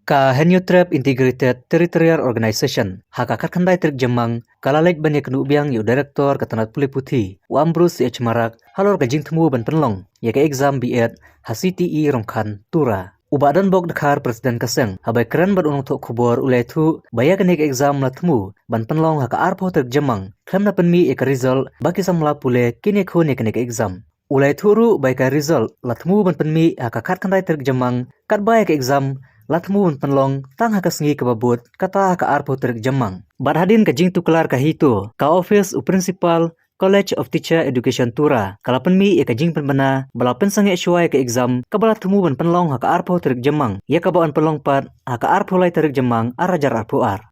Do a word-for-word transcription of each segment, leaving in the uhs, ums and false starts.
Ka Hynñiewtrep Integrated Territorial Organization ha ka khatkhyndai tarik Jymmang ka la leit ban ïakynduh biang ïa u Director ka tnat pule puthi, u Ambrose C H Marak, halor ka jingthmu ban pynlong ïa ka exam B.Ed ha C T E Rongkhan, Tura. U Bah Donbok Dkhar, President ka seng, haba kren bad u nongthoh khubor, u la ïathuh ba ïa kane ka exam la thmu ban pynlong ha ka arphew tarik Jymmang, khlem da pynmih ïa ka result ba ki samla pule kin ïakhun ïa kane ka exam. U la ïathuh ruh ba ïa ka result la thmu ban pynmih ha ka khatkhyndai tarik Jymmang, katba ïa ka exam la thmu ban pynlong tang ha ka sngi kaba bud, kata ha ka arphew tarik Jymmang. Bad hadien ka jingtuklar ka HITO, ka ophis u Principal, College of Teacher Education, Tura, ka la pynmih ïa ka jingpynbna ba la pynsangeh shuwa ïa ka exam kaba la thmu ban pynlong ha ka arphew tarik Jymmang, ïa kaba yn pynlong pat ha ka arphew lai tarik Jymmang, ar hajar arphew ar.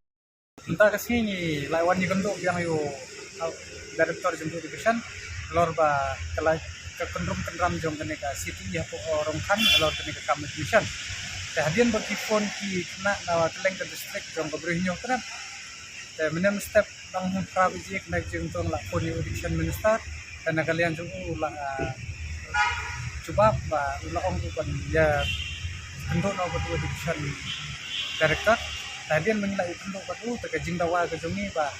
Mynta ka sngi ngi la wan ïakynduh biang ïa u, uh, Director jong ka Education, halor ba ka la, ka kynrum kynram jong kane ka C T E hapoh, uh, Rongkhan, halor kane ka kam admission. Te hadien ba ki phone ki khynnah na kylleng ka district jong ka Bri Hynñiewtrep. Te mynne mynstep tang hynriew baje kane ka jingthoh la phone ïa u Education Minister. Te na ka liang jong u la, ah, jubab ba u la ong u ban ïakynduh noh bad u Education Director. Te hadien ba ngi la ïakynduh bad u, te ka jingdawa ka jong ngi ba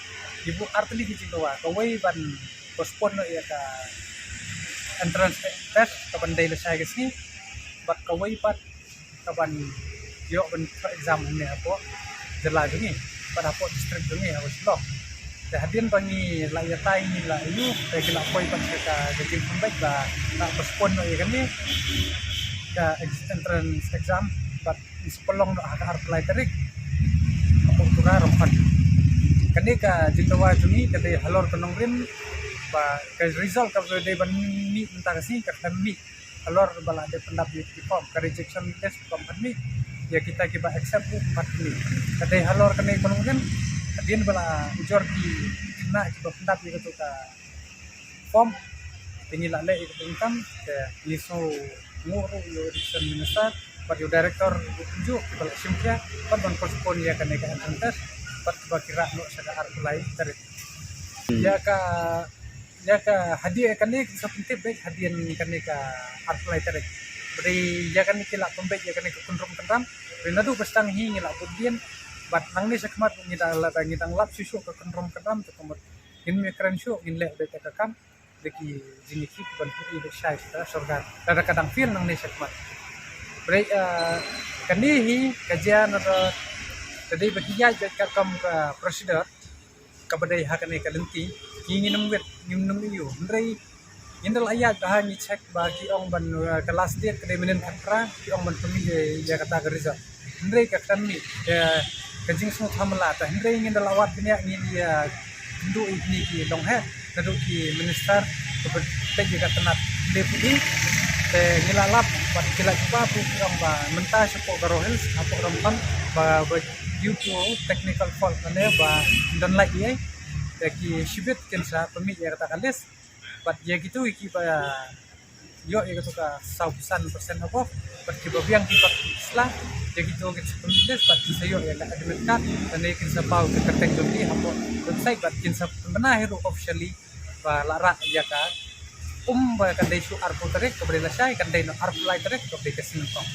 ngi buh artylli ki jingdawa, kawei ban postpone noh ïa ka entrance test kaban dei lashai ka sngi, bad kawei pat kaban ïoh ban thoh exam hangne hapoh jylla jong ngi, bad hapoh district jong ngi ha West Block. Te hadien ba ngi la ïatai ngi la ïoh, te ki la poi bad ka, ka jingpynbeit ba la postpone noh ïa kane ka ex-, entrance exam, bad ngi sa pynlong noh ha ka arphew lai tarik hapoh Tura Rongkhan. Kane ka jingdawa jong ngi ka dei halor ka nongrim ba ka result kaba dei ban mih mynta ka sngi ka khlem mih halor ba la dep pyndap ïa ki form, ka rejection list ba ym pat mih, ïa kita kiba accept ruh ym pat mih. Ka dei halor kane ka nongrim, hadien ba la ujor ki khynnah kiba pyndap ïa kato ka form, te ngi la leh ïa ka bynta, te ngi sngewnguh ruh ïa u Education Minister bad ïa u Director ruh kumjuh kiba la shim khia bad ban postpone ïa kane ka entrance test, bad ba ki rah noh sha ka arphew lai tarik. Ïa ka, ïa ka hadien kane ki sa pyntip beit hadien kane ka arphew lai tarik. Ba dei ïa kane ki la pynbeit ïa kane ka kynrum kynram. Ba dei naduh ba sdang hi ngi la bud dien. Bad nangne shakhmat ngi dang la, ngi dang lap shuh shuh ka kynrum kynram, te ka mut ngin ïakren shuh, ngin leh beit ka kam da ki jingïakhih ban pynïaid beit shai sha ka sorkar. Lada ka dang fail nangne shakhmat. Ba dei, eh, kane hi ka jia na da, da dei ba ki ïaid beit katkum ka procedure kaba dei ha kane ka lynti, ngi ngin ym wit, ngim nym ïoh. Hynrei ngin da la ïaid bha, ngi check ba ki ong ban, eh, ka last date ka dei mynnin khatphra, ki ong ban pynmih ïa kata ka result. Hynrei ka khlem mih, eh, ka jingsngewthuh mala ta. Hynrei ngin da la wad bniah, ngin ïakynduh ïa kine ki dongheh naduh ki minister kaba peit ïa ka tnat pule puthi. Te ngi la lap bad ki la jubab ruh ki ong ba mynta shapoh Garo Hills, hapoh Rongkhan, ba, ba due to technical fault, mane ba ym don light ei ei, te ki shibit kin sa pynmih ïa kata ka list. Bad ïa kito kiba ïoh ïa kato ka saw phew san percent above, bad kiba biang kiba sla, ïa kito kin sa pynmih list bad kin sa ïoh ïa ka admit card, lane kin sa paw ïa ka kyrteng jong ki hapoh website bad kin sa pynbna hi ruh officially ba la rah ïa ka, um ba kan dei shu arphew tarik kaba dei lashai, kan dei noh arphew lai tarik kaba dei ka sngi nyngkong.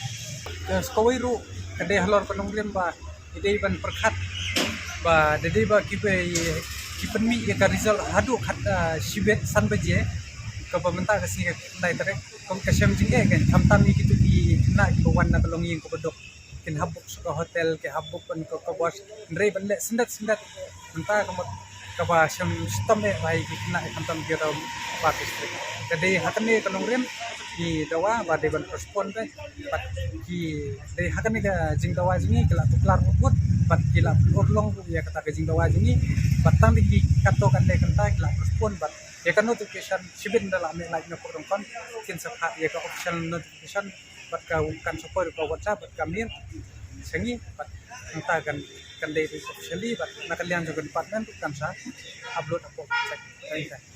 Te sa kawei ruh ka dei halor ka nongrim ba i dei ban pyrkhat ba da dei ba kiba, ki pynmih ïa ka result haduh khat, ah, shibit san baje kaba mynta ka sngi ka khyndai tarik, kum ka shem jingeh kan, khamtam ïa kito ki khynnah kiba wan na ka longïing kaba duk, kin hap book sha ka hotel, ki hap book ban ka, ka bus, hynrei ban leh syndet syndet mynta ka mut kaba shem shitom eh ba ïa ki khynnah, khamtam ki Ri Bhoi District. Ka dei ha kane ka nongrim ngi dawa ba dei ban postpone beit, bad ki dei ha kane ka jingdawa jong ngi ki la tuklar mut mut bad ki la pynurlong ruh ïa kata ka jingdawa jong ngi, bad tang da ki katto katne kynta ki la postpone, bad ïa ka notification shibit da la mih light na pdeng kon, kin sa phah ïa ka official notification bad ka, kan sa poi ruh ka WhatsApp bad ka mail sha ngi, bad nangta kan, kan dei officially bad na ka liang jong ka department kan sa upload hapoh website. Thank you.